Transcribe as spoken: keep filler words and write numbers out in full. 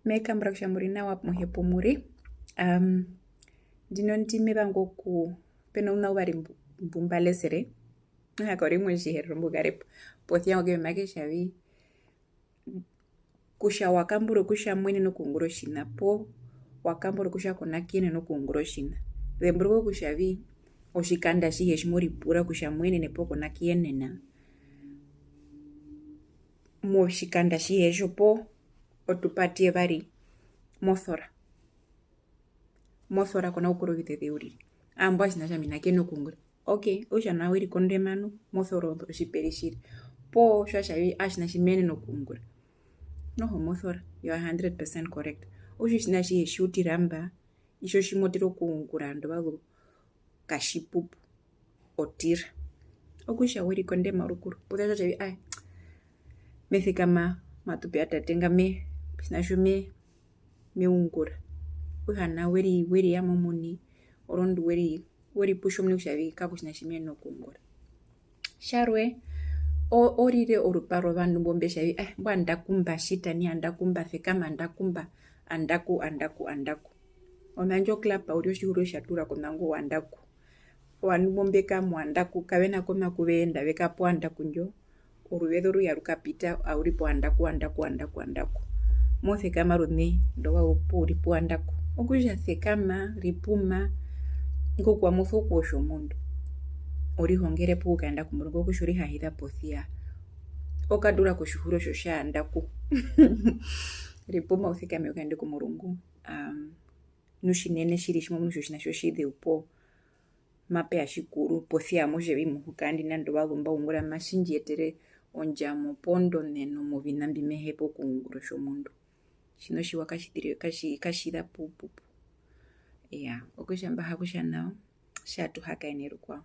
Me kambura kutja mu ri nawa amuhe pu mu ri. Am, ndino ndi me vanga oku, pe nouna uvari mbu-, mbu mba lesere, nahaka orimwe Otjiherero mbu kare po, posi ya ngo ke make tja vi, kutja wa kambura kutja mo yenene okuungura otjiṋa poo wa kambura kutja ko na kuyenena okuungura otjiṋa. Zemburuka kutja vi, otjikando atjihe tji mo ripura kutja mo yenene poo ko na kuyenena, motjikando atjihe tjo poo otupati evari mo sora. Mo sora ko na kukura ovizeze uriri. Aa, mbwae otjiṋa tjandje hi na kuyenena okuungura. Ok, okutja nao we rikondo ema nu, mo sora otjiperi tjiri. Poo tji wa tja vi, aa, otjiṋa tji me yenene okuungura. Noho mo sora, you are hundred percent correct. Okutja otjiṋa atjihe tji u tira mba, itjo tji mo tira okuungura, ovandu vazu katjipupu, o tira. Okutja we rikondo ema rukuru. Posi ya tji wa tja vi, ae, me sekama matupi ya tate nga me, otjiṋa tjo me, me ungura. Okutja nao we ri, we ri yama omuini, orondu we ri, we riputja omuini kutja vi, kako tjiṋa tji me yenene okuungura. Tjarwe, o-, o rire orupa rwovandu mbo mbe tja vi, ae, mbwae andaku mba tjita nai, andaku mba sekama, andaku mba, andaku, andaku, andaku. Ove handje o klapa uriri otjihuro tja tura konango wa andaku. Ovandu mbo mbe kara mo andaku, kave na kona ku ve enda ve kapo andaku ndjo, oruveze oruya ru kapita, au ri po andaku, andaku, andaku, andaku. Mo sekama ruṋe, ndova u ri po andaku. Okutja sekama, ripuma, ingo kutja mo so kuwotja omundu. O rihongere po okukaenda komurungu, okutja o rihahiza posi ya. O katura kotjihuro tjo tja andaku. Ripuma u sekame u kaende komurungu. Am, nu tjinene tjiri tji mo munu kutja otjiṋa tjo tjizeu poo mape ya tjikuru, posi ya mo tja vi muhuka, indi nandi ovazu mba ungura, matji ndji etere ondjamo poo ondoṋeno moviṋa mbi me hepa okuungura otjomundu. Tjiṋa otjiwa katji ṱire-, katji-, katji za pu, pu, pu. Iyaa, okutja mba ha kutja nao, tji atu hakaene rukwao.